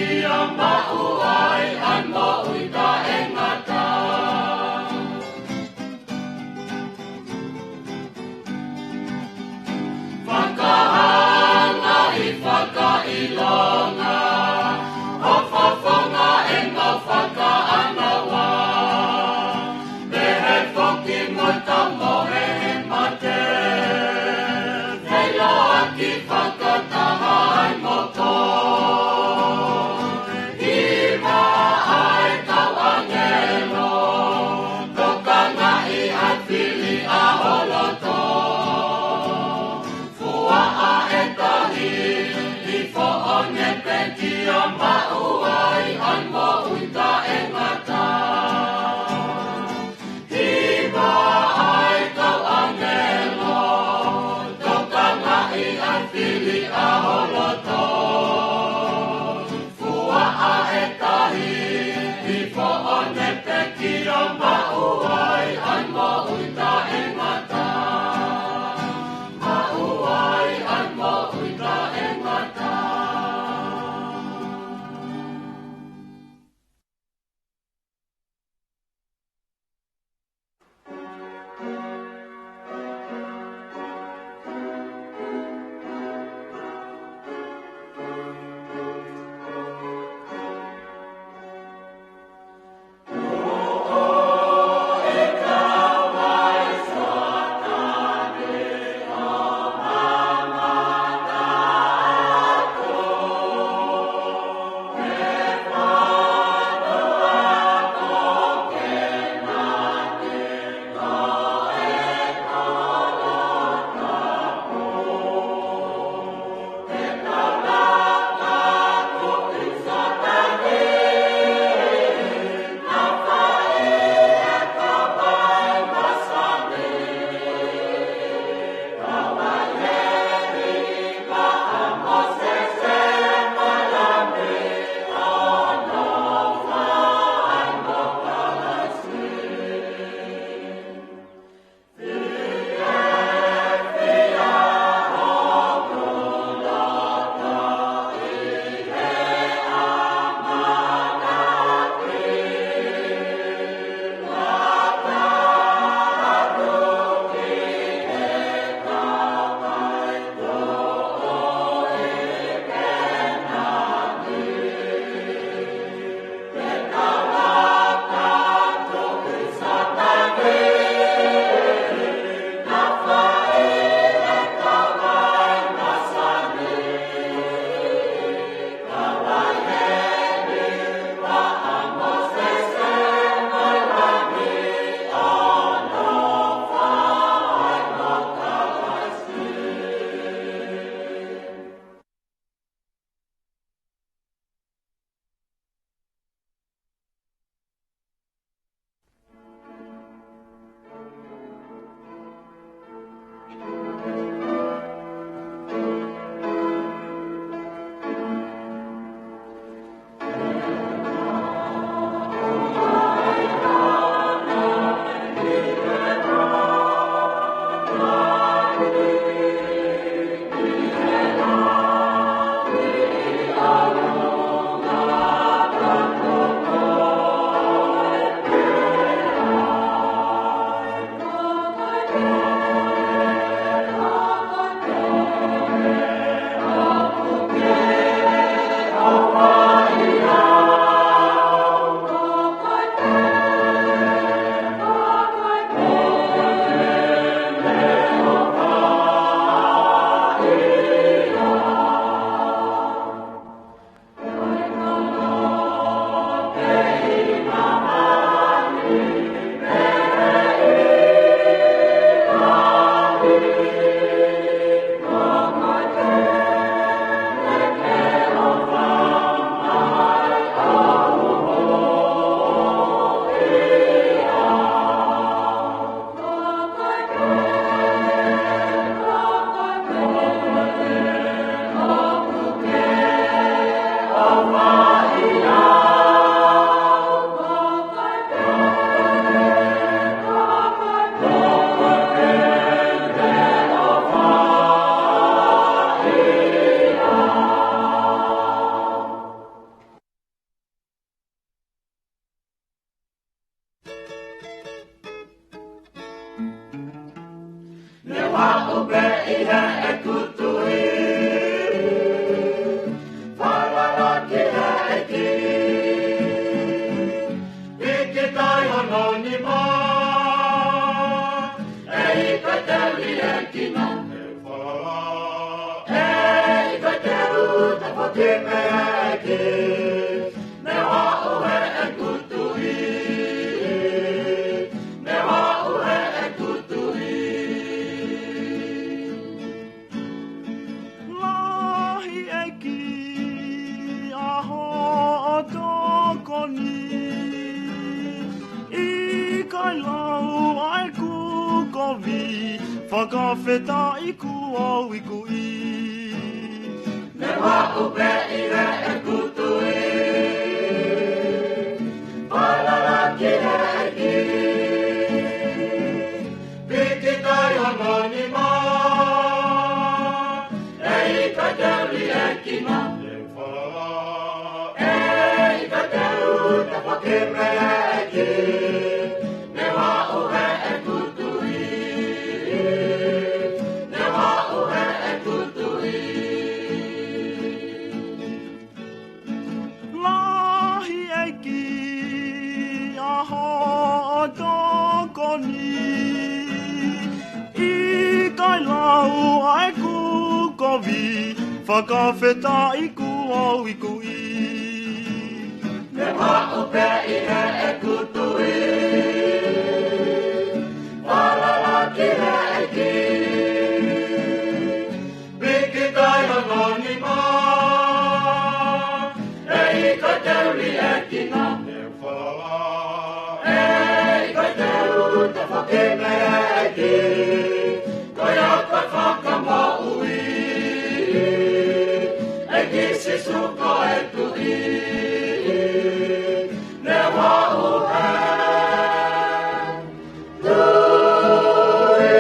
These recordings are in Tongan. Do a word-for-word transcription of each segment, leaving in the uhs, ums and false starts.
ia maʻu ai ʻa e moʻui taʻengata. Fakahanga ʻi fakaʻilonga, ʻo fofonga ʻemau fakaʻānaua. Pehē foki mo e tau mohe he mate, feiloaki fakataha ai mo koe. Ke meʻa ki, ne u aʻu heʻeku tuʻi, ne u aʻu heʻeku tuʻi. Lahi ʻEiki ʻa hoʻo tokoni, ʻikai lau ʻa ʻeku kovi, fakafetaʻi kuo u ikuʻi. Ne u aʻu pē ʻi heʻeku tuʻi, falala ki he ʻEiki. Pīkitai hono nima, ʻe ʻikai te u liʻekina. ʻE ʻikai te u tafoki mei he ʻEiki, ne u aʻu heʻeku tuʻi, ne u aʻu heʻeku tuʻi. Lahi ʻEiki ʻa hoʻo tokoni, ʻikai lau ʻa ʻeku kovi, fakafetaʻi kuo u ikuʻi. Ne u aʻu pē ʻi heʻeku tuʻi, falala ki he ʻEiki. Pīkitai hono nima, ʻe ʻikai te u liʻekina. ʻE ʻikai te u tafoki mei he ʻEiki, ko ia ko e Fakamoʻui, ʻEiki Sīsū ko e Tuʻi, ne u aʻu heʻeku tuʻi.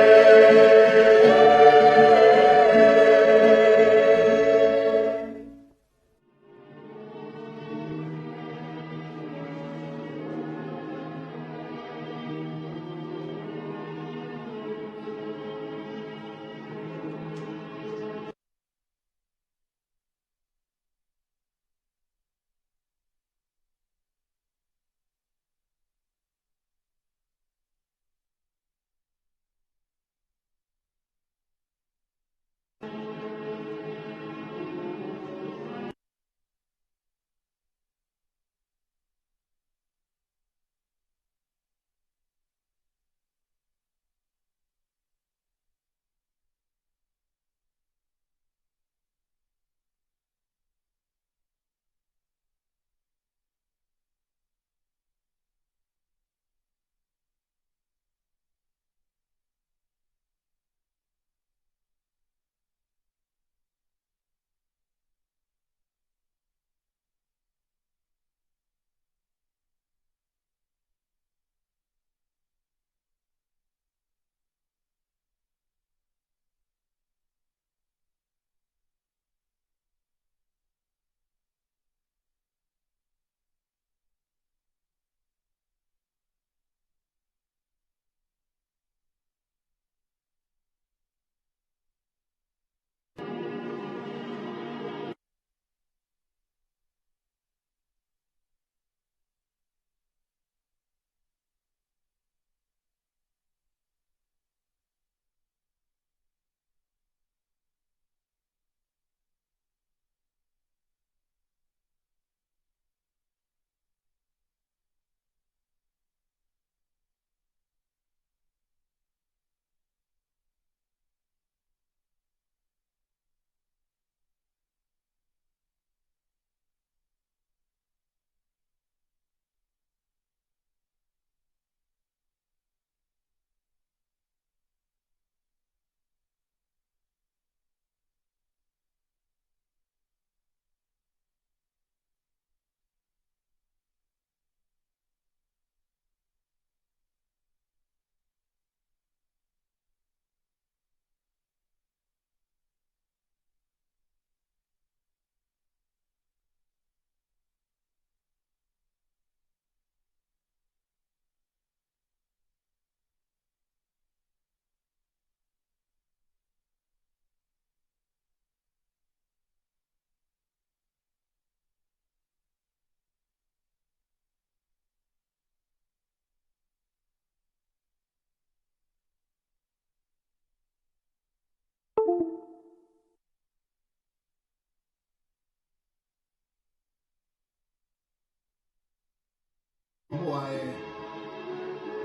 Mo e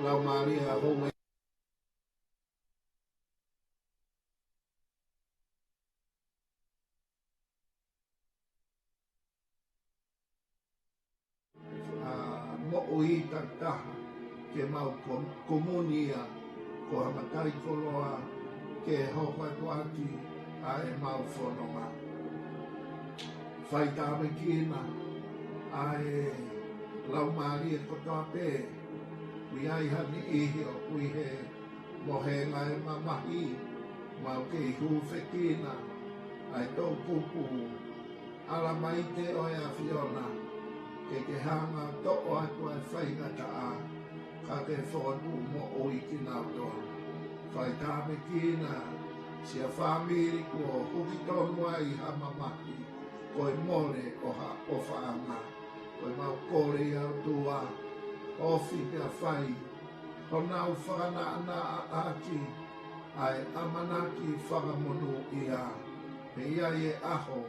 laumālie ʻa houʻeiki. ʻA, moʻui takitaha ke mau ko-, komuni ia ko ha mataʻikoloa ke hoko atu ʻaki ʻa e mau fononga. Fai tāpuekina ʻa e laumālie kotoa pē, ʻoku ʻi ai ha niʻihi ʻoku ʻi he mohenga e mamahi, mau kei hūfekina ʻa e toʻukupu ʻalamaite ʻo e ʻAfiona, ke ke hanga toʻo atu ʻa e faingataʻa, ka ke fokotuʻu moʻui kinautolu. Fai tāpuekina siʻa fāmili kuo huki tonu ai ha mamahi, ko e mole ʻo ha ʻofaʻanga. Ko e mau kole ʻe ʻOtua, ofi pea fai honau fakanaʻanaʻa ʻaki ʻa e ʻamanaki fakamonūʻia, pea ʻi ai e ʻaho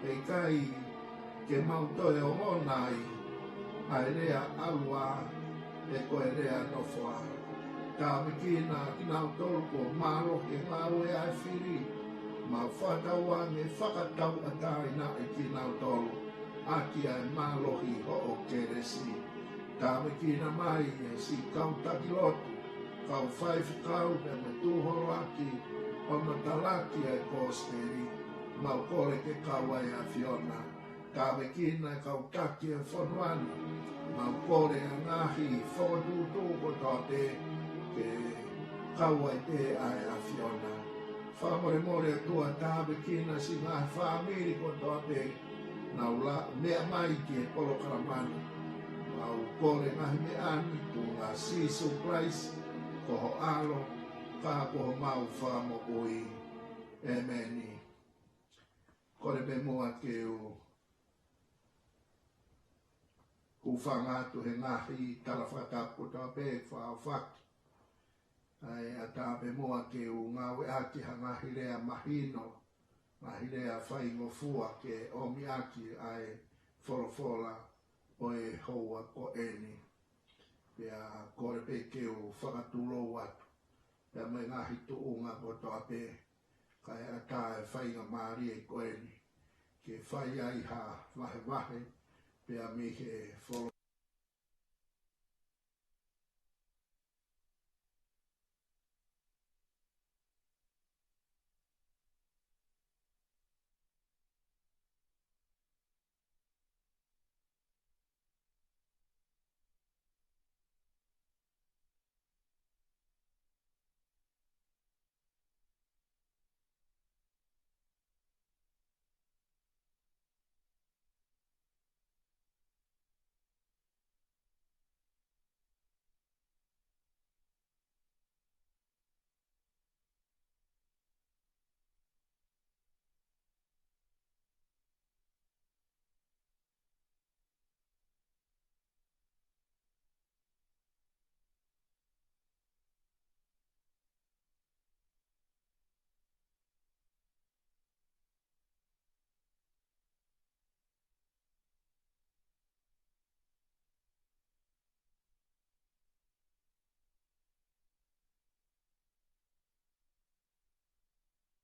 ʻe ʻikai ke mau toe ongona ai ʻa e lea ʻalu ā, pe ko e lea nofo ā. Tāpuekina kinautolu kuo mālohi he ngāue ʻa e fili, mau fakatauange fakatauʻatāinaʻi kinautolu ʻaki ʻa e mālohi hoʻo kelesi. Tāpuekina mai e siʻi kau taki lotu, kau faifekau pea mo e tūholoaki ʻo e matalaki ʻa e kosipeli, mau kole ke kau ai ʻa e ʻAfiona. Tāpuekina e kau taki ʻo e fonua ni, mau kole ʻa e ngaahi fokotuʻutuʻu kotoa pē ke kau ai pē ʻa e ʻAfiona. Fakamolemole ʻOtua, tāpuekina siʻi ngaahi fāmili kotoa pē naʻa nau meʻa mai ki he polokalama ni. Mau kole ngaahi meʻa ni ʻi he huafa ʻo Sīsū Kalaisi, ko ho ʻAlo, ka ko homau Fakamoʻui. ʻĒmeni. Kole pē muʻa ke u hūfanga atu he ngaahi tala fakatapu kotoa pē fakaʻofoʻofa. ʻA ia ʻatā pē muʻa ke u ngāueʻaki ha ngaahi lea mahino, ngaahi lea faingofua ke ʻomi ʻaki ʻa e folofola ʻo e houa ko eni. Pea kole pē ke u fakatulou atu pea mo e ngaahi tuʻunga kotoa pē, kae ʻatā e faingamālie ko eni ke fai ai ha vahevahe pea mei he folo-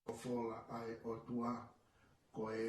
Folofola ʻa e ʻOtua, ko e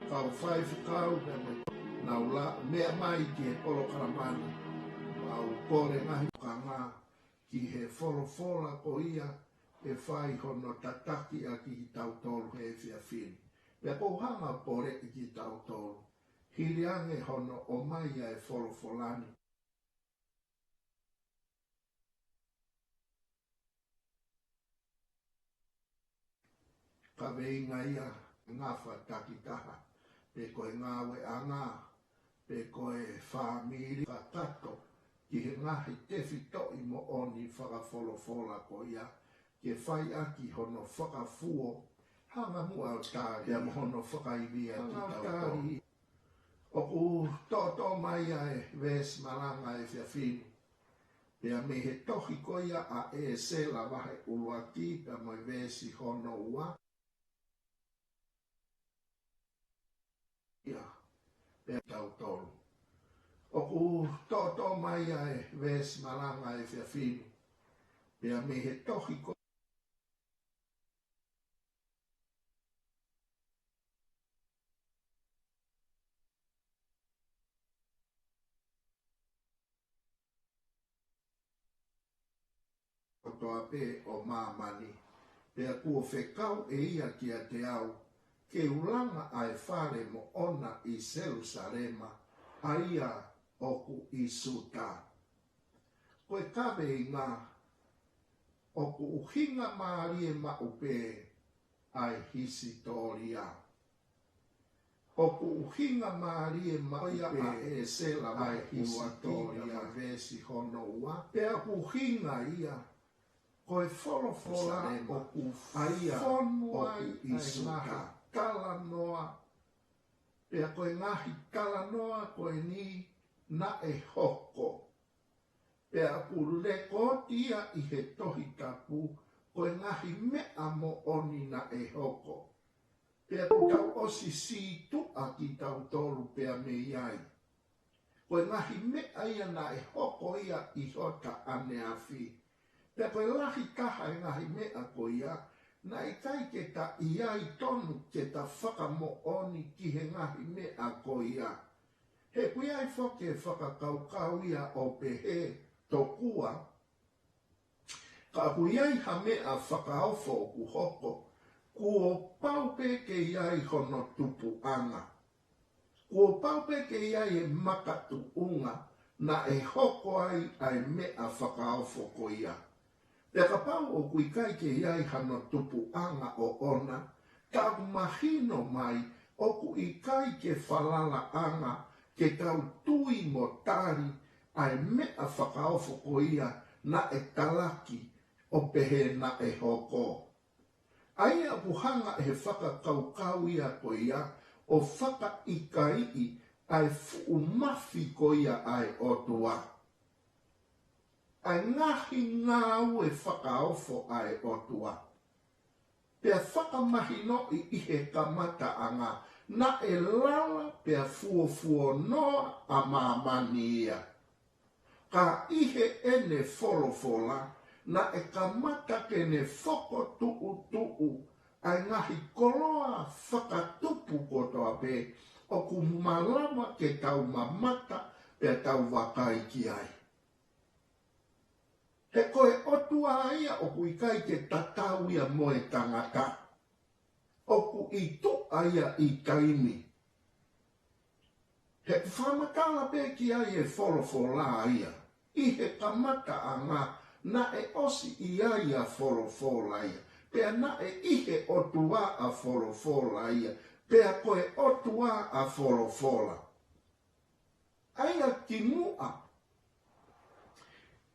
Kau faifekau pea mo e nau la meʻa mai ki he polokalama ni. ʻOku ou kole ngaahi kanga ki he folofola ko ia ʻe fai hono tataki ʻaki kitautolu he efiafi ni. Pea ʻoku ou hanga ʻo poleʻi kitautolu hili ange hono ʻomai ʻa e folofola ni. Kaveinga ia, ngafa takitaha, pe ko e ngāueʻanga, pe ko e fāmili kakato ki he ngaahi tefitoʻi moʻoni fakafolofola ko ia, ke fai ʻaki hono fakafuo, hanga muʻa ʻo tali ia mo hono fakaivia kitautolu. ʻOku toʻotoʻo mai ʻa e veesi malanga he efiafi ni pea mei he tohi ko ia ʻa ʻEsela vahe ʻuluaki pea mo e veesi hono ua. Ia, pea tautolu. ʻOku toʻotoʻo mai ʻa e veesi malanga he efiafi ni pea mei he tohi ko kotoa pē ʻo māmani, pea kuo fekau ʻe ia kiate au ke u langa ʻa e fale moʻona ʻi Selusalema, ʻa ia ʻoku ʻi Siuta. Ko e kaveinga, ʻoku ʻuhinga mālie maʻu pē ʻa e hisitōlia. ʻOku ʻuhinga mālie maʻu ia ʻa ʻEsela vahe ʻuluaki pea mo e veesi hono ua. Pea ʻoku ʻuhinga ia ko e folofola ʻoku fonu ai ʻa e ngaahi talanoa. Pea ko e ngaahi talanoa ko eni naʻe hoko. Pea ʻoku lekooti ia ʻi he Tohi Tapu ko e ngaahi meʻa moʻoni naʻe hoko. Pea ʻoku tau ʻosi sītuʻa kitautolu pea mei ai. Ko e ngaahi meʻa ia naʻe hoko ia ʻi hota ʻaneafi. Pea ko e lahi taha e ngaahi meʻa ko ia, naʻe ʻikai ke ta ʻi ai tonu ke ta fakamoʻoni ki he ngaahi meʻa ko ia. He ʻoku ʻi ai foki e fakakaukau ia ʻo pehē tokua, ka ʻoku ʻi ai ha meʻa fakaofo ʻoku hoko, kuo pau pē ke ʻi ai hono tupuʻanga. Kuo pau pē ke ʻi ai e makatuʻunga naʻe hoko ai ʻa e meʻa fakaofo ko ia. Pea kapau ʻoku ʻikai ke ʻi ai hano tupuʻanga ʻoʻona, ta ʻoku mahino mai ʻoku ʻikai ke falalaʻanga ke tau tui mo tali ʻa e meʻa fakaofo ko ia naʻe talaki ʻo pehē naʻe hoko. ʻA ia ʻoku hanga ʻe he fakakaukau ia ko ia ʻo fakaʻikaiʻi ʻa e fuʻu mafi ko ia ʻa e ʻOtua. ʻA e ngaahi ngāue fakaofo ʻa e ʻOtua. Pea fakamahinoʻi ʻi he kamataʻanga, naʻe lala pea fuofuonoa ʻa māmani ia. Ka ʻi heʻene folofola, naʻe kamata ke ne fokotuʻutuʻu ʻa e ngaahi koloa fakatupu kotoa pē ʻoku malava ke tau mamata pea tau vakai ki ai. He ko e ʻOtua ia ʻoku ʻikai ke tatau ia mo e tangata. ʻOku ʻi tuʻa ia ʻi taimi. He ʻoku fakamatala pē ki ai e folofola ia. ʻI he kamataʻanga naʻe ʻosi ʻi ai ʻa folofola ia. Pea naʻe ʻi he ʻOtua ʻa folofola ia. Pea ko e ʻOtua ʻa folofola. ʻA ia kimuʻa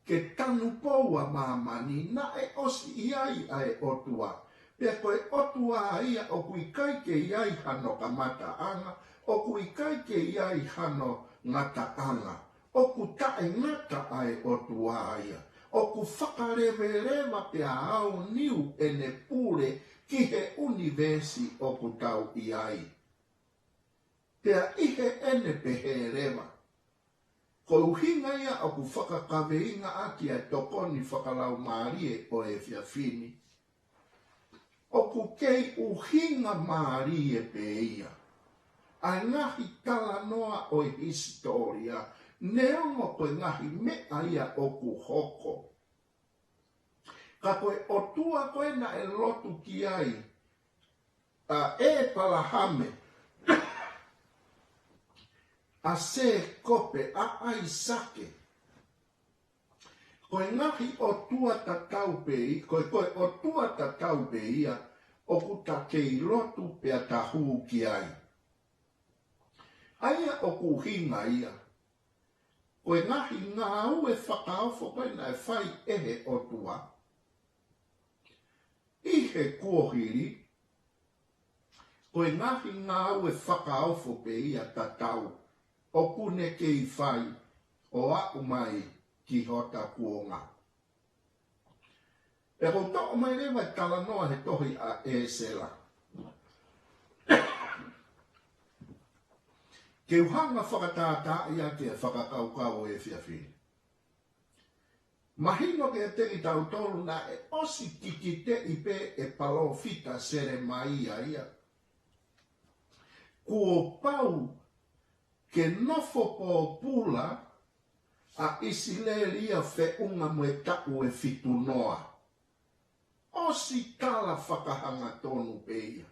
ke tanupou ʻa māmani naʻe ʻosi ʻi ai ʻa e ʻOtua. Pea ko e ʻOtua ia ʻoku ʻikai ke ʻi ai hano kamataʻanga, ʻoku ʻikai ke ʻi ai hano ngataʻanga. ʻOku taʻengata ʻa e ʻOtua ia. ʻOku fakaleveleva pea aoniu ʻene pule ki he ʻunivēsi ʻoku tau ʻi ai. Pea ʻi heʻene pehē leva. Ko e ʻuhinga ia ʻoku fakakaveinga ʻaki ʻa e tokoni fakalaumālie ʻo e efiafi ni. ʻOku kei ʻuhinga mālie pē ia. ʻA e ngaahi talanoa ʻo e hisitōlia, neongo ko e ngaahi meʻa ia ʻoku hoko. Ka ko e ʻOtua ko ē naʻe lotu ki ai ʻa ʻĒpalahame, ʻa Sēkope, ʻa ʻAisake, ko e ngaahi ʻotua tatau pē ia, ko e, ko e ʻOtua tatau pē ia ʻoku ta kei lotu pea ta hū ki ai. ʻA ia ʻoku ʻuhinga ia, ko e ngaahi ngāue fakaofo ko ē naʻe fai ʻe he ʻOtua ʻi he kuohili, ko e ngaahi ngāue fakaofo pē ia tatau ʻoku ne kei fai ʻo aʻu mai ki hota kuonga. Pea ʻoku ou toʻo mai leva e talanoa he tohi ʻa ʻEsela ke u hanga ʻo fakatātaaʻi ʻaki e fakakaukau ʻo e efiafi ni. Mahino kiate kitautolu naʻe ʻosi kikiteʻi pē ʻe palōfita Selemaia ia kuo pau ke nofo pōpula ʻa ʻIsileli ia feʻunga mo e taʻu ʻe fitu noa. ʻOsi tala fakahangatonu pē ia.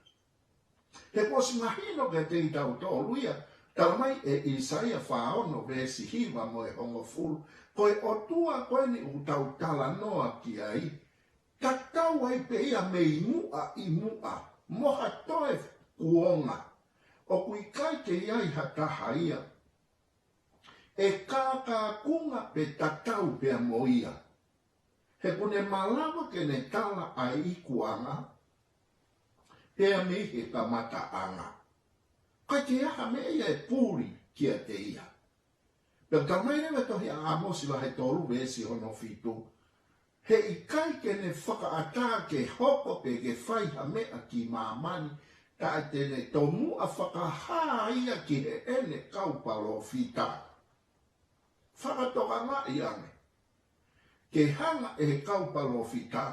He kuo ʻosi mahino kiate kitautolu ia, tala mai ʻe ʻĪsaia fā ono veesi hiva mo e hongofulu, ko e ʻOtua ko eni ʻoku tau talanoa ki ai, tatau ai pē ia mei muʻa ʻi muʻa, mo ha toe kuonga. ʻOku ʻikai ke ʻi ai ha taha ia ʻe kākākunga pe tatau pea mo ia. He ʻoku ne malava ke ne tala ʻa e ikuʻanga pea mei he kamataʻanga. ʻIkai ke ʻi ai ha meʻa ia ʻe puli kiate ia. Pea tala mai leva e tohi ʻa ʻĀmosi vahe tolu veesi hono fitu, he ʻikai ke ne fakaʻatā ke hoko pe ke fai ha meʻa ki māmani, taʻe te ne tomuʻa fakahā ia ki heʻene kau palōfita. Fakatokangaʻi ange, ke hanga ʻe he kau palōfita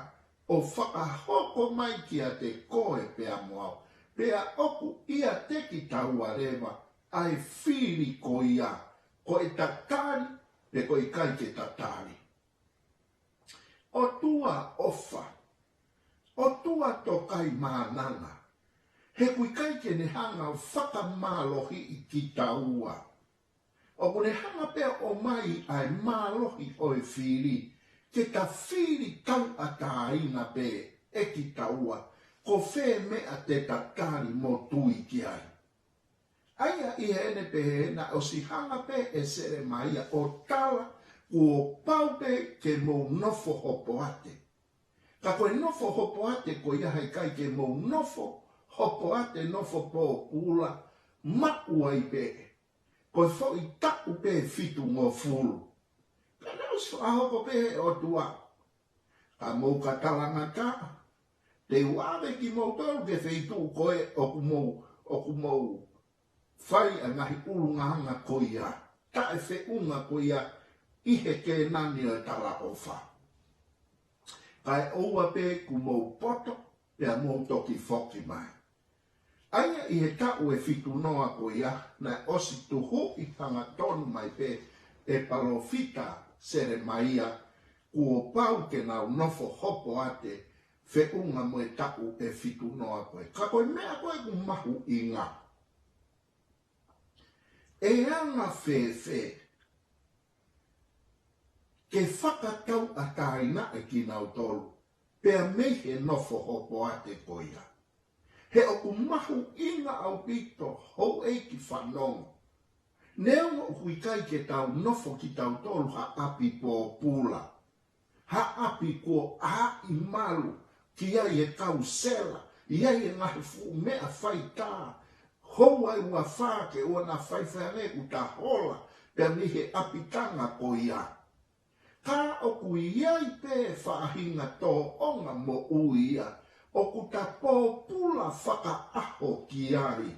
ʻo fakahoko mai kiate koe pea mo au, pea ʻoku ʻiate kitaua leva ʻa e fili ko ia, ko e tatali pe ko e ʻikai ke tatali. ʻOtua ʻofa, ʻOtua tokaimaʻananga, he ʻoku ʻikai ke ne hanga ʻo fakamālohiʻi kitaua. ʻOku ne hanga pē ʻo ʻomai ʻa e mālohi ʻo e fili, ke ta fili tauʻatāina pē ʻe kitaua, ko fē meʻa te ta tali mo tui ki ai. ʻA ia ʻi heʻene pehē naʻe ʻosi hanga pē ʻe Selemaia ʻo tala kuo pau pē ke mou nofo hopoate. Ka ko e nofo hopoate ko ia he ʻikai ke mou nofo hopoate, nofo pōpula, maʻu ai pē ko e foʻi taʻu pē fitungofulu. Pea naʻe ʻosi fakahoko pē ʻe he ʻOtua, ka mou ka talangataʻa, te u ʻave kimoutolu ki he feituʻu ko ē ʻoku mou, ʻoku mou fai ʻa e ngaahi ʻulungaanga ko ia, taʻefeʻunga ko ia ʻi he Kēnani ʻo e talaʻofa. Kae ʻoua pē kuo mou poto, pea mou toki foki mai. ʻA ia ʻi he taʻu ʻe fitu noa ko ia, naʻe ʻosi tuhuʻi hangatonu mai pē ʻe palōfita Selemaia, kuo pau ke nau nofo hopoate, feʻunga mo e taʻu ʻe fitu noa ko ē. Ka ko e meʻa ko ē ʻoku mahuʻinga, ʻe anga fēfē ke fakatauʻatāinaʻi kinautolu pea mei he nofo hopoate ko ia? He ʻoku mahuʻinga ʻaupito, houʻeiki fanongo. Neongo ʻoku ʻikai ke tau nofo kitautolu ha ʻapi pōpula, ha ʻapi kuo ʻaʻi malu ki ai e kau sela, ʻi ai e ngaahi fuʻu meʻa faitā, houa ʻe uafā ke ʻoua naʻa faifai ange kuo ta hola pea mei he ʻapitanga ko ia. Ka ʻoku ʻi ai pē faʻahinga tōʻonga moʻui ia ʻoku ta pōpula fakaʻaho ki ai.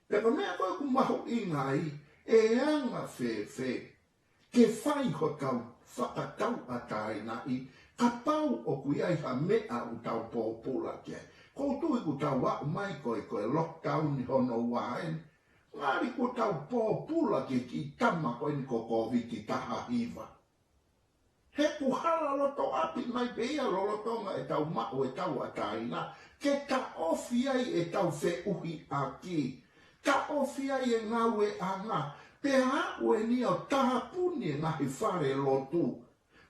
Pea ko e meʻa ko ē ʻoku mahuʻinga ai, ʻe anga fēfē ke fai hotau fakatauʻatāinaʻi kapau ʻoku ʻi ai ha meʻa ʻoku tau pōpula ki ai? ʻOku ou tui kuo tau aʻu mai ko ē, ko e lockdown hono ua eni, Ngali kuo tau pōpula ki he kiʻi tama ko eni ko Kōviti taha hiva. He kuo hala loto ʻapi mai pē ia lolotonga ʻetau maʻu ʻetau ʻataina, ke taʻofi ai ʻetau feʻuhiʻaki, taʻofi ai e ngāueʻanga, pea aʻu eni ʻo tāpuni e ngaahi fale lotu.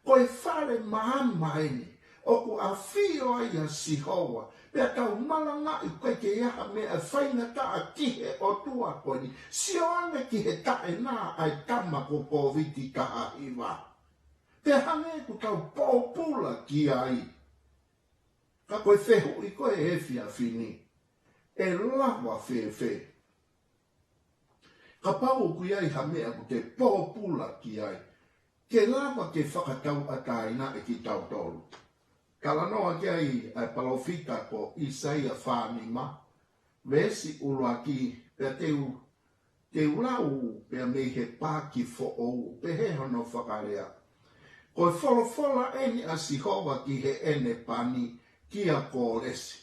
Ko e fale maama eni ʻoku ʻafio ai ʻa Sihova, pea tau malangaʻi ʻoku ʻikai ke ʻi ai ha meʻa faingataʻa ki he ʻOtua ko eni. Sio ange ki he taʻena ʻa e tama ko Kōviti taha hiva. Pea hangē ʻoku tau pōpula ki ai. Ka ko e fehuʻi ko ē he efiafi ni, ʻe lava fēfē, kapau ʻoku ʻi ai ha meʻa ʻoku te pōpula ki ai, ke lava ke fakatauʻatāinaʻi kitautolu? Talanoa ki ai ʻa e palōfita ko ʻIsaia fā nima, veesi ʻuluaki, pea te u, te u lau pea mei he paaki foʻou, pehē hono fakalea: Ko e folofola eni ʻa Sihova ki heʻene pani, kia Kōlesi,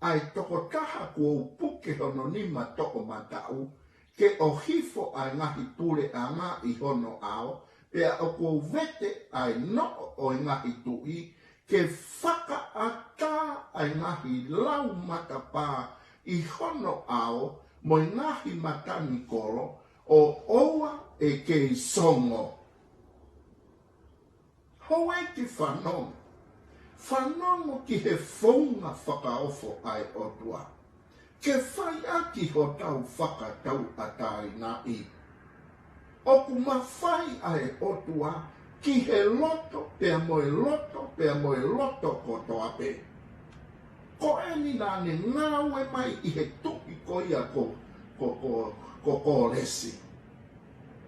ʻa e tokotaha kuo u puke hono nima toʻomataʻu, ke ʻohifo ʻa e ngaahi puleʻanga ʻi hono ʻao, pea ʻoku ou vete ʻa e noʻo ʻo e ngaahi tuʻi, ke fakaʻatā ʻa e ngaahi lau matapā ʻi hono ʻao, mo e ngaahi matanikolo, ʻo ʻoua ʻe kei songo. Houʻeiki, fanongo. Fanongo ki he founga fakaofo ʻa e ʻOtua ke fai ʻaki hotau fakatauʻatāinaʻi. ʻOku mafai ʻa e ʻOtua ki he loto, pea mo e loto, pea mo e loto kotoa pē. Ko eni naʻa ne ngāue mai ʻi he tuʻi ko ia ko, ko, ko, ko Kōlesi.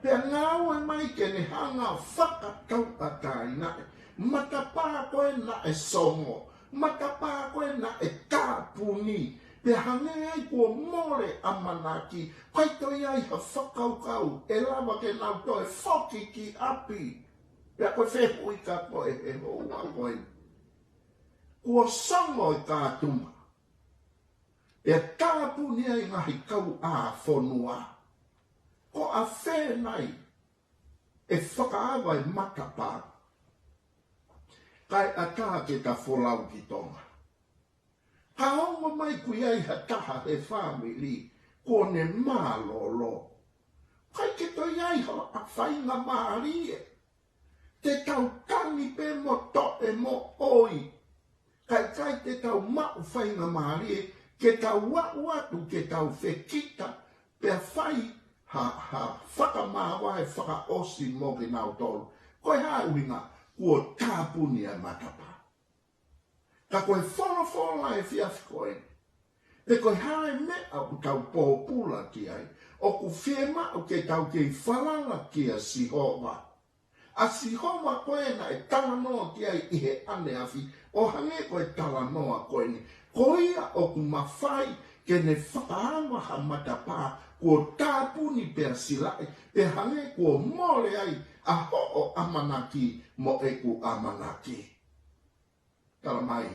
Pea ngāue mai ke ne hanga fakatauʻatāinaʻi matapā ko ē naʻe songo, matapā ko ē naʻe tāpuni, pea hangē ai kuo mole ʻamanaki, ʻikai toe ʻi ai ha fakakaukau ʻe lava ke nau toe foki ki ʻapi. Pea ko e fehuʻi ka ko e he houa ko ē, kuo songo e kātuma, pea tāpuni ai ngaahi kauʻāfonua, ko ʻafē nai ʻe fakaava e matapā kae ʻatā ke ta folau ki Tonga? Ka ongo mai ʻoku ʻi ai ha taha he fāmili kuo ne mālōlō, ʻikai ke toe ʻi ai ha faingamālie. Te tau tangi pē mo toʻe mo ʻoi, kae ʻikai te tau maʻu faingamālie ke tau aʻu atu ke tau fekita, pea fai ha, ha fakamāvae fakaʻosi mo kinautolu. Ko e hā e ʻuhinga? Kuo tāpuni ʻa e matapā. Ka ko e folofola he efiafi ko eni, pe ko e hā e meʻa ʻoku tau pōpula ki ai, ʻoku fiemaʻu ke tau kei falala kia Sihova. ʻA Sihova ko ē naʻe talanoa ki ai ʻi he ʻaneafi, ʻo hangē ko e talanoa ko eni. Ko ia ʻoku mafai ke ne fakaava ha matapā kuo tāpuni pea silaʻi, pea hangē kuo mole ai ʻa hoʻo ʻamanaki mo ʻeku ʻamanaki. Tala mai,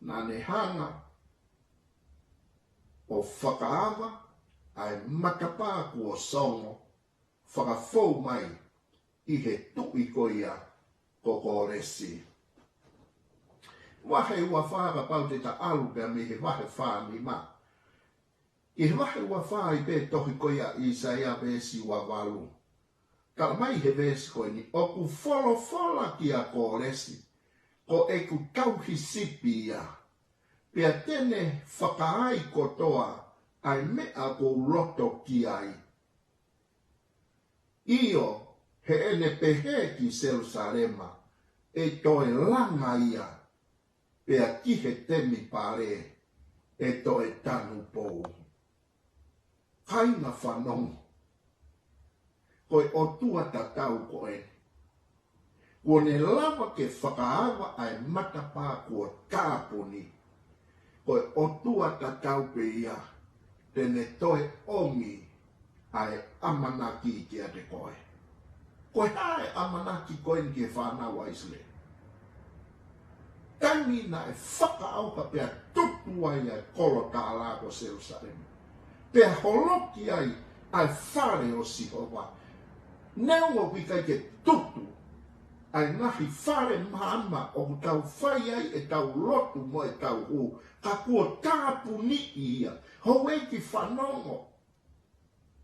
naʻa ne hanga ʻo fakaava ʻa e matapā kuo songo, fakafou mai ʻi he tuʻi ko ia ko Kōlesi. Vahe ua fā, kapau te ta ʻalu pea mei he vahe fā nima. ʻI he vahe ua fā ʻi he tohi ko ia ʻa ʻIsaia, veesi ua valu. Tala mai he veesi ko eni, ʻoku folofola kia Kōlesi, ko ʻeku tauhi sipi ia, pea te ne fakaai kotoa ʻa e meʻa ʻoku ou loto ki ai. ʻIo, heʻene pehē ki Selusalema, ʻe toe langa ia, pea ki he temipale ʻe toe tanupou. Kāinga, fanongo. Ko e ʻOtua tatau ko ē, kuo ne lava ke fakaava ʻa e matapā kuo tāpuni. Ko e ʻOtua tatau pē ia te ne toe ʻomi ʻa e ʻamanaki kiate koe. Ko e hā e ʻamanaki ko eni ki he fānau ʻa ʻIsileli? Taimi naʻe fakaʻauha pea tutu ai ʻa e kolo tālā ko Selusalema, Pea holoki ai ʻa e fale ʻo Sihova. Neongo ʻoku ʻikai ke tutu ʻa e ngaahi fale maama ʻoku tau fai ai ʻetau lotu mo ʻetau hū, ka kuo tāpuniʻi ia. Houʻeiki, fanongo.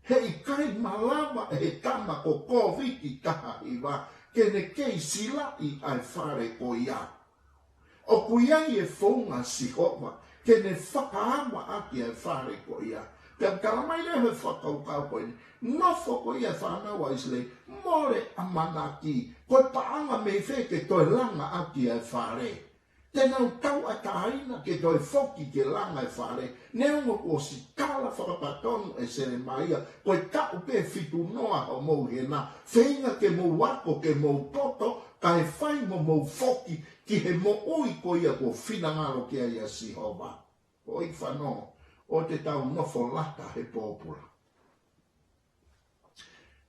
He ʻikai malava ʻe he tama ko Kōviti taha hiva ke ne kei silaʻi ʻa e fale ko ia. ʻOku ʻi ai e founga ʻa Sihova ke ne fakaava ʻaki ʻa e fale ko ia. Pea ʻoku tala mai leva he fakakaukau ko eni, nofo ko ia e fānau ʻa ʻIsileli, mole ʻamanaki, ko e paʻanga mei fē ke toe langa ʻaki ʻa e fale. Te nau tauʻatāina ke toe foki ke langa e fale, neongo kuo ʻosi tala fakapatonu ʻe Selemaia, ko e taʻu pē fitu noa hoʻomou hena, feinga ke mou ako, ke mou poto, kae fai mo mou foki ki he moʻui ko ia kuo finangalo ki ai ʻa Sihova. Houʻeiki, fanongo, ʻoua te tau nofo lata he pōpula.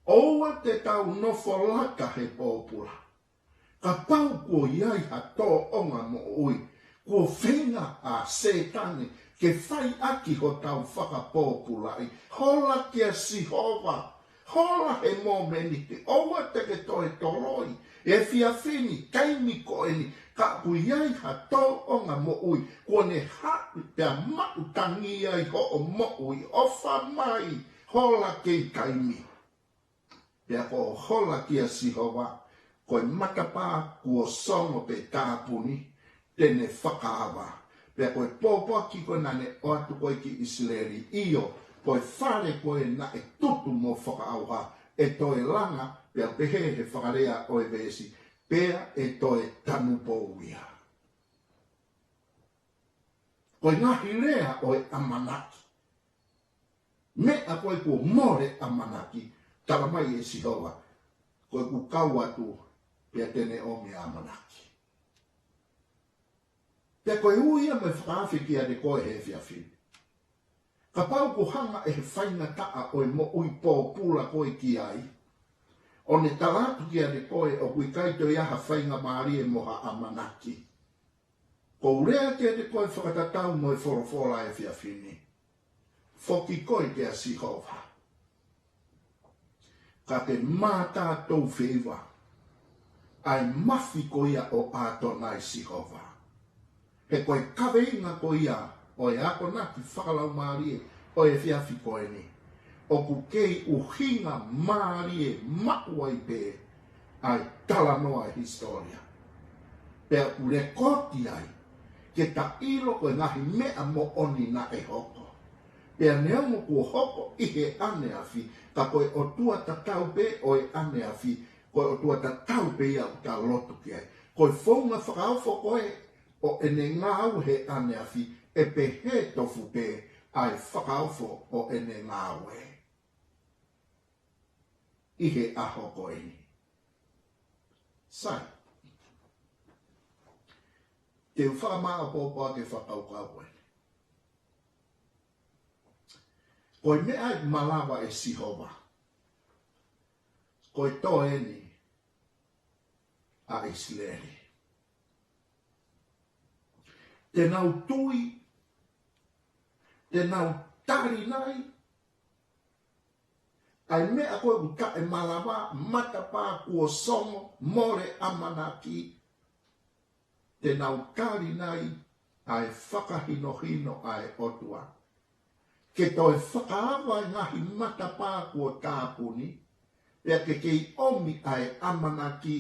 ʻOua te tau nofo lata he pōpula. Kapau kuo ʻi ai ha tōʻonga moʻui kuo feinga ʻa Sētane ke fai ʻaki hotau fakapōpulaʻi, hola kia Sihova. Hola he mōmeniti, ʻoua te ke toe toloi. Efiafi ni, taimi ko eni, ka ʻoku ʻi ai ha tōʻonga moʻui kuo ne haʻu pea maʻu tangi ai hoʻo moʻui, ʻofa mai, hola kei taimi. Pea ko e hola kia Sihova, ko e matapā kuo songo pea tāpuni, te ne fakaava. Pea ko e pōpoaki ko ē naʻa ne ʻoatu ko ē ki ʻIsileli, ʻio, ko e fale ko ē naʻe tutu mo fakaʻauha, ʻe toe langa, pea pehē he fakalea ʻo e veesi, pea ʻe toe tanupou ia. Ko e ngaahi lea ʻo e ʻamanaki. Meʻa ko ē kuo mole ʻamanaki, tala mai ʻe Sihova, ko ʻeku kau atu, pea te ne ʻomi ʻamanaki. Pea ko e ui ia mo e fakaafe kiate koe he efiafi ni. Kapau kuo hanga ʻe he faingataʻa ʻo e moʻui pōpula koe ki ai, ʻo ne tala atu kiate koe ʻoku ʻikai toe ʻi ai ha faingamālie mo ha ʻamanaki. Ko u lea kiate koe fakatatau mo e folofola he efiafi ni. Foki koe kia Sihova. Ka ke mātā tou feiva ʻa e mafi ko ia ʻo ʻĀtonai Sihova. He ko e kaveinga ko ia ʻo e akonaki fakalaumālie ʻo e efiafi ko eni, ʻoku kei ʻuhinga mālie maʻu ai pē ʻa e talanoa ʻa e hisitōlia. Pea ʻoku lekooti ai ke ta ʻilo ko e ngaahi meʻa moʻoni naʻe hoko. Pea neongo kuo hoko ʻi he ʻaneafi, ka ko e ʻOtua tatau pē ʻo e ʻaneafi, ko e ʻOtua tatau pē ia ʻoku ta lotu ki ai. Ko e founga fakaofo ko ē ʻo ʻene ngāue he ʻaneafi, ʻe pehē tofu pē ʻa e fakaofo ʻo ʻene ngāue ʻi he ʻaho ko eni. Sai. Te u fakamāʻopoʻopo ʻaki e fakakaukau ko eni. Ko e meʻa ʻe malava ʻe Sihova, ko e tō eni ʻa ʻIsileli. Te nau tui, te nau tali nai ʻa e meʻa ko ē ʻoku taʻemalava, matapā kuo songo, mole ʻamanaki, te nau tali nai ʻa e fakahinohino ʻa e ʻOtua ke toe fakaava e ngaahi matapā kuo tāpuni, pea ke kei ʻomi ʻa e ʻamanaki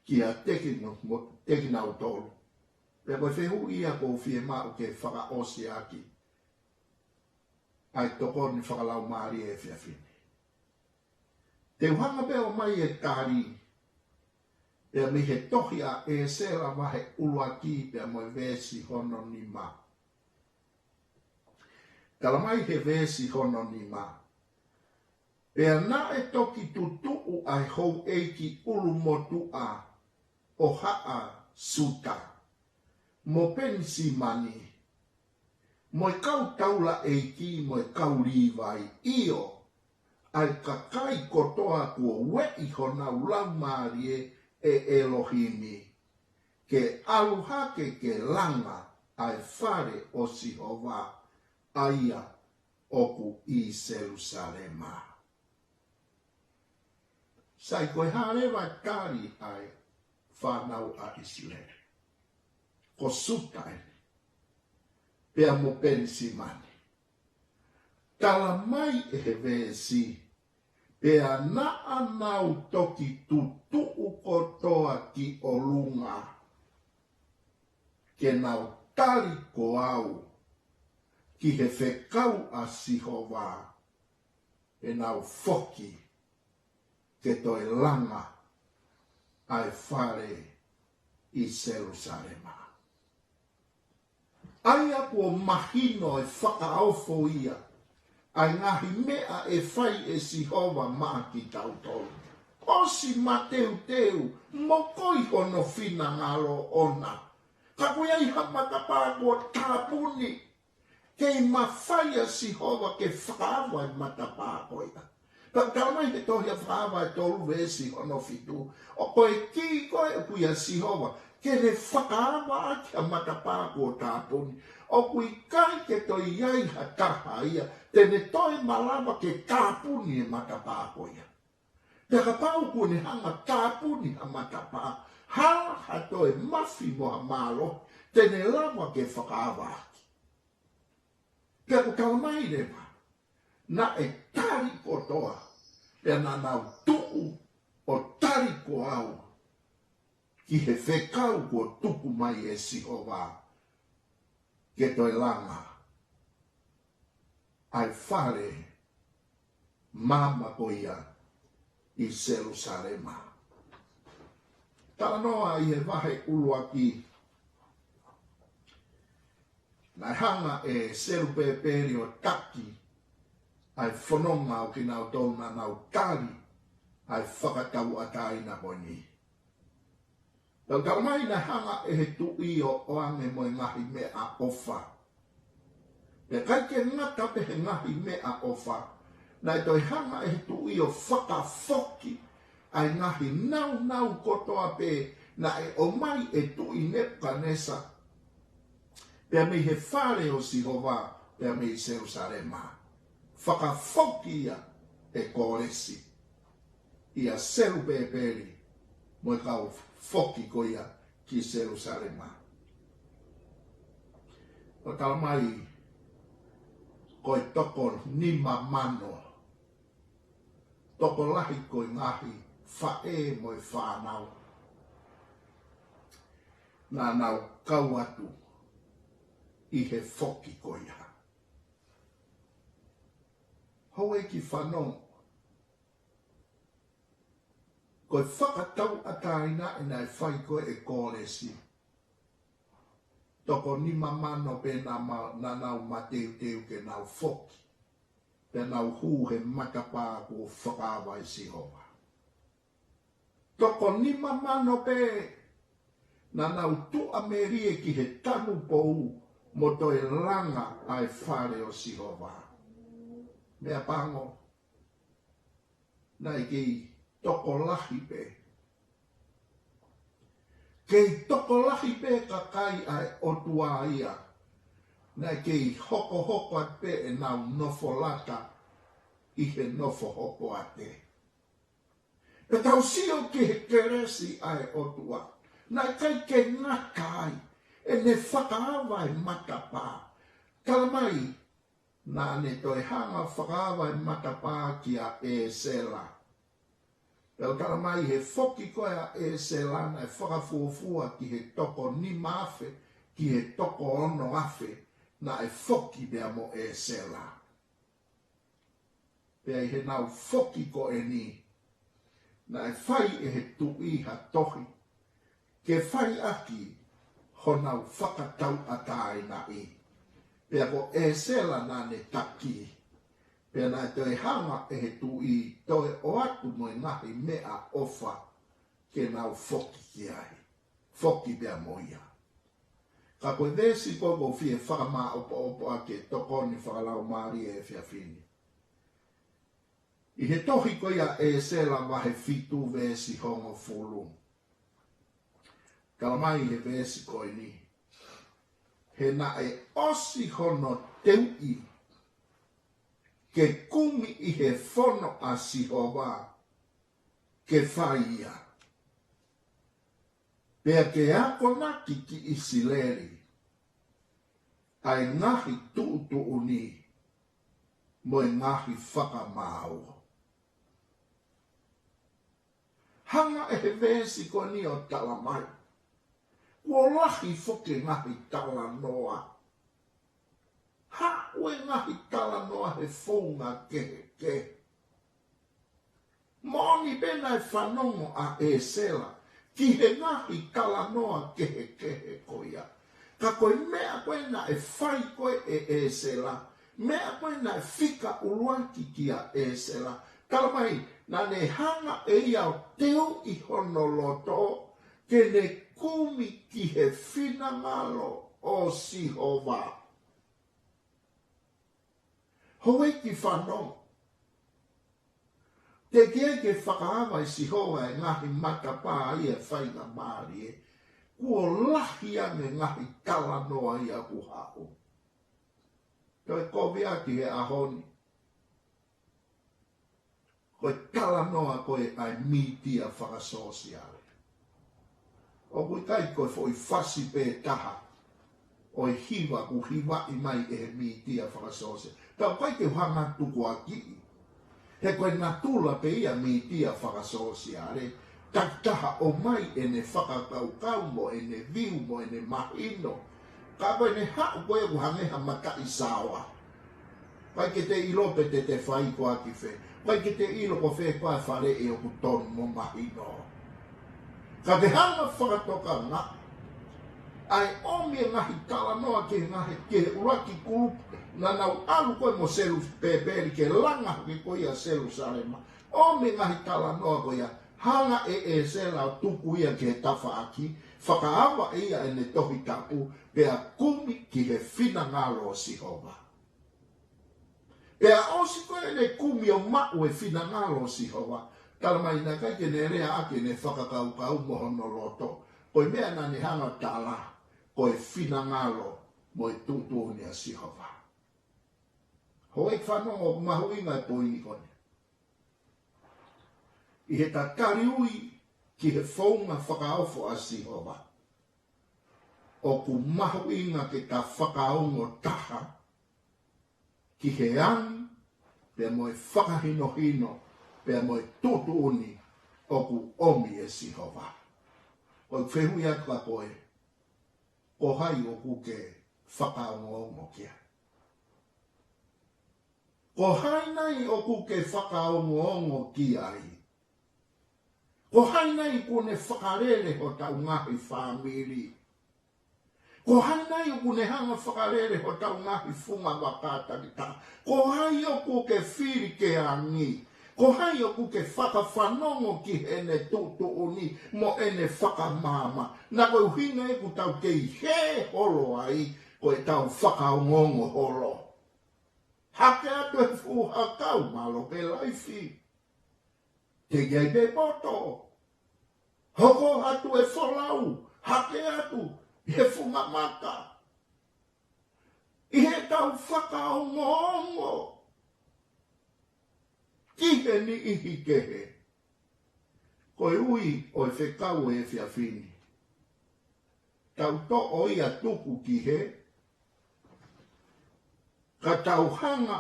kiate kina-, mo-, te kinautolu. Pea ko e fehuʻi ia ʻoku ou fiemaʻu ke fakaʻosi ʻaki ʻa e tokoni fakalaumālie he efiafi ni. Te u hanga pē ʻo ʻomai e tali, pea mei he tohi ʻa ʻEsela vahe ʻuluaki pea mo e veesi hono nima. Tala mai he veesi hono nima. Pea naʻe toki tutuʻu ʻa e houʻeiki ʻulumotuʻa ʻo haʻa Siuta, mo Penisimani, mo e kau taulaʻeiki, mo e kau Līvai, ʻio, ʻa e kakai kotoa kuo ueʻi honau laumālie ʻe ʻElohimi, ke ʻalu hake ke langa ʻa e fale ʻo Sihova, ʻa ia ʻoku ʻi Selusalema. Sai, ko e hā leva e tali ʻa e fānau ʻa ʻIsileli? Ko Siuta eni, pea mo Penisimani. Talamai ʻe he veesi, pea naʻa nau toki tutuʻu kotoa ki ʻolunga, ke nau tali ko au ki he fekau ʻa Sihova, ʻe nau foki ke toe langa ʻa e fale ʻi Selusalema. ʻA ia kuo mahino ʻe fakaofo ia ʻa e ngaahi meʻa ʻe fai ʻe Sihova maʻa kitautolu. ʻOsi mateuteu, mokoi hono finangalo ʻoʻona. Ka ʻoku ʻi ai ha matapā kuo tāpuni, kei mafai ʻa Sihova ke fakaava e matapā ko ia. Pea ʻoku talamai he tohi ʻa Fakaava ʻe tolu veesi hono fitu, ʻoku ʻikai ko e ʻuhinga ʻa Sihova ke ne fakaava ʻaki ha matapā kuo tāpuni. ʻOku ʻikai ke toe ʻi ai ha taha ia te ne toe malava ke tāpuni e matapā ko ia. Pea kapau kuo ne hanga tāpuni ha matapā, hala ha toe mafi mo ha mālohi te ne lava ke fakaava ʻaki. Pea ʻoku talamai leva, naʻe tali kotoa, pea naʻa nau tuʻu ʻo tali ko au ki he fekau kuo tuku mai ʻe Sihova, ke toe langa ʻa e fale maama ko ia ʻi Selusalema. Talanoa ʻi he vahe ʻuluaki, naʻe hanga ʻe Selupēpeli ʻo taki ʻa e fononga ʻo kinautolu naʻa nau tali ʻa e fakatauʻatāina ko eni. Pea ʻoku talamai naʻe hanga ʻe he tuʻi ʻo ʻoange mo e ngaahi meʻaʻofa. Pea ʻikai ke ngata pē he ngaahi meʻaʻofa, naʻe toe hanga ʻe he tuʻi ʻo fakafoki ʻa e ngaahi naunau kotoa pē naʻe ʻomai ʻe Tuʻi Nepukanesa, pea mei he fale ʻo Sihova, pea mei Selusalema. Fakafoki ia ʻe Kōlesi, ʻia Selupēpeli mo e kau foki ko ia ki Selusalema. ʻOku talamai ko e toko nima mano, tokolahi ko e ngaahi faʻē mo e fānau naʻa nau kau atu ʻi he foki ko ia. Houʻeiki fanongo, ko e fakatauʻatāina eni naʻe fai ko ē ʻe Kōlesi, toko nima mano pē naʻa ma-, naʻa nau mateuteu ke nau foki, pea nau hū he matapā kuo fakaava ʻe Sihova. Toko nima mano pē naʻa nau tuʻamelie ki he tanupou mo toe langa ʻa e fale ʻo Sihova. Meʻapango, naʻe kei tokolahi pē. Kei tokolahi pē kakai ʻa e ʻOtua ia, naʻe kei hokohoko atu pē ʻenau nofo lata ʻi he nofo hoko ate. Pea tau sio ki he kelesi ʻa e ʻOtua, naʻe ʻikai ke ngata ai, ʻene fakaava e matapā. Talamai, naʻa ne toe hanga fakaava e matapā kia ʻEsela. Pea ʻoku talamai he foki ko ē ʻa ʻEsela naʻe fakafuofua ki he toko nima afe, ki he toko ono afe, naʻe foki pea mo ʻEsela. Pea ʻi heʻenau foki ko eni, naʻe fai ʻe he tuʻi ha tohi ke fai ʻaki honau fakatauʻatāinaʻi. Pea ko ʻEsela naʻa ne taki, pea naʻe toe hanga ʻe he tuʻi toe ʻoatu mo e ngaahi meʻaʻofa ke nau foki ki ai, foki pea mo ia. Ka ko e veesi ko ē ʻoku ou fie fakamāʻopoʻopo ʻaki e tokoni fakalaumālie he efiafi ni, ʻi he tohi ko ia ʻa ʻEsela vahe fitu veesi hongofulu. Talamai he veesi ko eni, he naʻe ʻosi hono teuʻi ke kumi ʻi he fono ʻa Sihova ke fai ia. Pea ke akonaki ki ʻIsileli ʻa e ngaahi tuʻutuʻuni mo e ngaahi fakamaau. Hanga ʻe he veesi ko eni ʻo talamai, kuo lahi foki e ngaahi talanoa. Haʻu e ngaahi talanoa he founga kehekehe. Moʻoni pē naʻe fanongo ʻa ʻEsela ki he ngaahi talanoa kehekehe ko ia. Ka ko e meʻa ko ē naʻe fai ko ē ʻe ʻEsela, meʻa ko ē naʻe fika ʻuluaki kia ʻEsela, talamai naʻa ne hanga ʻe ia ʻo teuʻi hono loto ke ne kumi ki he finangalo ʻo Sihova. Houʻeiki fanongo, teʻeki ai ke fakaava ʻe Sihova e ngaahi matapā ʻa e faingamālie. Kuo lahi ange ngaahi talanoa ia ʻoku haʻu. Toe kovi atu he ʻaho ni, ko e talanoa ko ē ʻa e mītia fakasōsiale. ʻOku ʻikai ko e foʻi fasi pē taha ʻo e hiva ʻoku hivaʻi mai ʻe he mītia fakasōsiale. Pea ʻoku ʻikai ke u hanga ʻo tukuakiʻi, he ko e natula pē ia mītia fakasōsiale, takitaha ʻomai ʻene fakakaukau mo ʻene viu mo ʻene mahino. Ka ko ʻene haʻu ko ē ʻoku hangē ha mataʻi saoa. ʻIkai ke te ʻilo pe te te fai koā ki fē. ʻIkai ke te ʻilo ko fē koā e faleʻi ʻoku tonu mo mahino. Ka te hanga fakatokangaʻi ʻa e ʻomi e ngaahi talanoa ki he ngaahi, ki he ʻuluaki kulupu naʻa nau ʻalu ko ē mo Selus-, Pēpeli ke langa hake ko ia Selusalema. ʻOmi e ngaahi talanoa ko ia, hanga ʻe ʻEsela ʻo tuku ia ki he tafaʻaki, fakaava ʻe ia ʻene Tohi Tapu, pea kumi ki he finangalo ʻo Sihova. Pea ʻosi ko ē ʻene kumi ʻo maʻu e finangalo ʻo Sihova, talamai naʻe ʻikai ke ne lea ʻaki ʻene fakakaukau mo hono loto. Ko e meʻa naʻa ne hanga ʻo tala, ko e finangalo mo e tuʻutuʻuni ʻa Sihova. Houʻeiki fanongo, ʻoku mahuʻinga e poini ko eni. ʻI heʻeta tali ui ki he founga fakaofo ʻa Sihova, ʻoku mahuʻinga ke ta fakaongo taha ki he angi, pea mo e fakahinohino, pea mo e tuʻutuʻuni ʻoku ʻomi ʻe Sihova. ʻOku ou fehuʻi atu kia koe, ko hai ʻoku ke fakaongoongo ki ai? Ko hai nai ʻoku ke fakaongoongo ki ai? Ko hai nai kuo ne fakalele hotau ngaahi fāmili? Ko hai nai ʻoku ne hanga fakalele hotau ngaahi funga vaka takitaha? Ko hai ʻoku ke fili ke angi? Ko hai ʻoku ke fakafanongo ki heʻene tuʻutuʻuni mo ʻene fakamaama? Naʻa ko e ʻuhinga ia ʻoku tau kei hē holo ai, ko ʻetau fakaongoongo holo. Hake atu e fuʻu hakau, mālō pē laifi. Teʻeki ai pē poto. Hoko atu e folau, hake atu he funga maka. ʻI heʻetau fakaongoongo ki he niʻihi kehe, ko e ui ʻo e fekau ʻo e efiafi ni, tau toʻo ia tuku ki hē, ka tau hanga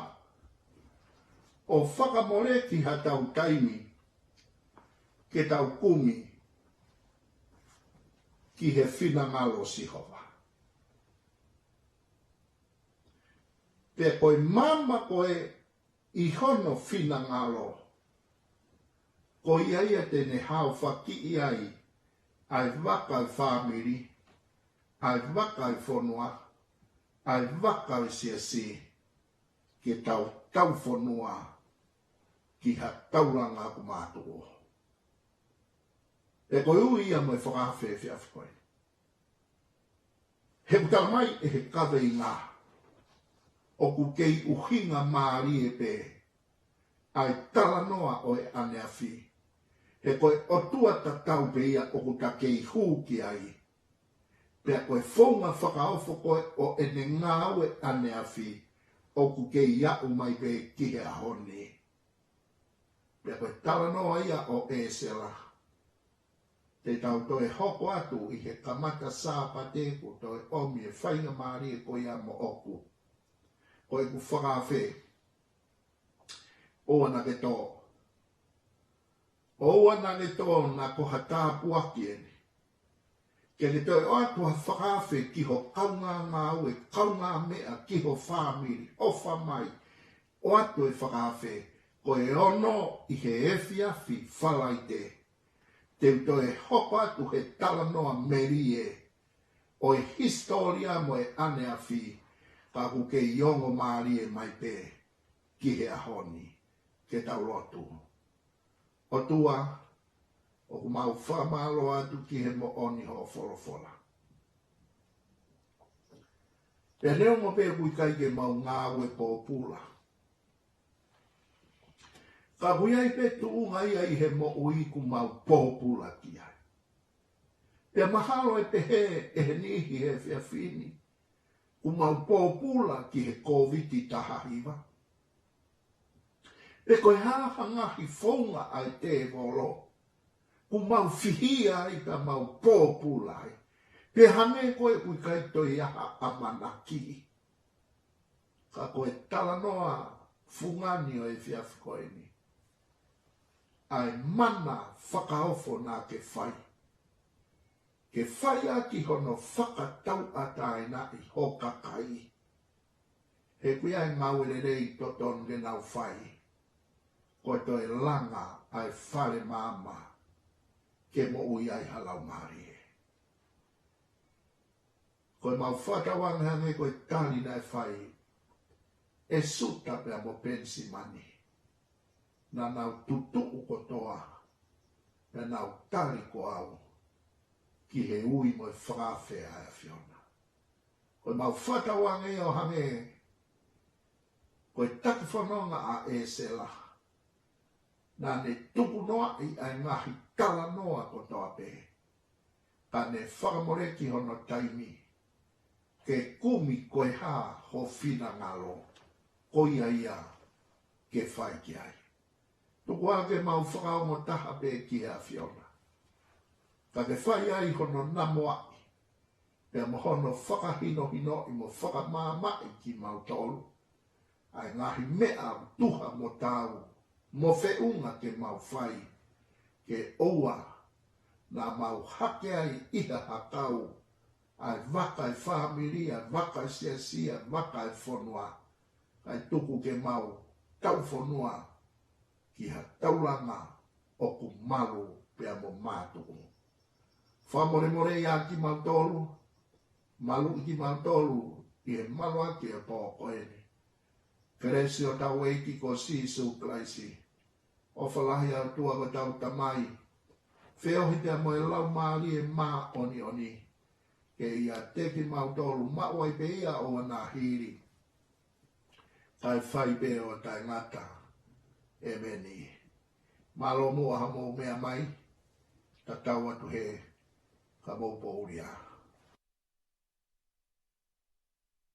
ʻo fakamoleki haʻatau taimi ke tau kumi ki he finangalo ʻo Sihova. Pea ko e maama ko ē ʻi hono finangalo, ko ia ia te ne haofakiʻi ai ʻa e vaka ʻo e fāmili, ʻa e vaka ʻo e fonua, ʻa e vaka ʻo e siasi, ke tau taufonua ki ha taulanga ʻoku mātuʻu. Pea ko e ui ia mo e fakaafe ʻo e efiafi ko eni. He ʻoku talamai ʻe he kaveinga, ʻoku kei ʻuhinga mālie pē ʻa e talanoa ʻo e ʻaneafi. He ko e ʻOtua tatau pē ia ʻoku ta kei hū ki ai. Pea ko e founga fakaofo ko ē ʻo ʻene ngāue ʻaneafi, ʻoku kei aʻu mai pē ki he ʻaho ni. Pea ko e talanoa ia ʻo ʻEsela, te tau toe hoko atu ʻi he kamata Sāpate, kuo toe ʻomi e faingamālie ko ia moʻoku. Ko ʻeku fakaafe, ʻoua naʻa ke tō. ʻOua naʻa ke tō, naʻa ko ha tāpuaki eni. Ke ke toe ʻoatu ha fakaafe ki ho kaungāngāue, kaungāmeʻa, ki ho fāmili, ʻofa mai, ʻoatu e fakaafe. Ko e ono ʻi he efiafi Falaite, te u toe hoko atu he talanoa melie ʻo e hisitōlia mo e ʻaneafi, ka ʻoku kei ongo mālie mai pē ki he ʻaho ni. Ke tau lotu. ʻOtua, ʻoku mau fakamālō atu ki he moʻoni hoʻo folofola. Pea neongo pē ʻoku ʻikai ke mau ngāue pōpula, ka ʻoku ʻi ai pē tuʻunga ia ʻi he moʻui ʻoku mau pōpula ki ai. Pea mahalo ʻe pehē ʻe he niʻihi he efiafi ni, ʻoku mau pōpula ki he Kōviti taha hiva. Pe ko e hā ha ngaahi founga ʻa e tēvolo ʻoku mau fihia ai pea mau pōpula ai. Pea hangē ko ē ʻoku ʻikai toe ʻi ai ha ʻamanaki. Ka ko e talanoa fungani ʻo e efiafi ko eni, ʻa e mana fakaofo naʻa ke fai, ke fai ʻaki hono fakatauʻatāinaʻi ho kakai. He ʻoku ʻi ai e ngāue lelei totonu ke nau fai, ko e toe langa ʻa e fale maama ke moʻui ai ha laumālie. Ko e mau fakatauange hangē ko e tali naʻe fai ʻe Siuta pea mo Penisimani, naʻa nau tutuʻu kotoa, naʻa nau tali ko au ki he ui mo e fakaafe ʻa e ʻAfiona. Ko e mau fakatauange ʻo hangē ko e taki fononga ʻa ʻEsela, naʻa ne tukunoaʻi ʻa e ngaahi talanoa kotoa pē, ka ne fakamoleki hono taimi ke kumi ko e hā ho finangalo, ko ia ia ke fai ki ai. Tuku ā ke mau fakaongo taha pē ki he ʻAfiona, ka ke fai ai hono namoaʻi, pea mo hono fakahinohinoʻi mo fakamaamaʻi kimautolu ʻa e ngaahi meʻa tuha mo taau mo feʻunga ke mau fai, ke ʻoua naʻa mau hake ai ʻi ha hakau ʻa e vaka ʻo e fāmili, ʻa e vaka ʻo e siasi, ʻa e vaka ʻo e fonua, kae tuku ke mau taufonua ki ha taulanga ʻoku malu pea mo mātuku. Fakamolemole ʻiate kimautolu, maluʻi kimautolu ʻi he maluʻaki ʻo e pō ko eni. Kelesi ʻo hotau ʻEiki ko Sīsū Kalaisi, ʻofa lahi ʻa e ʻOtua ko hotau Tamai, feohi pea mo e Laumālie Māʻoniʻoni, ke ʻiate kimautolu maʻu ai pē ia ʻo ʻoua naʻa hili, kae fai pē ʻo taʻengata. ʻEmeni. Mālō muʻa hoʻomou meʻa mai, tatau atu hē, ka mou poʻuli ā.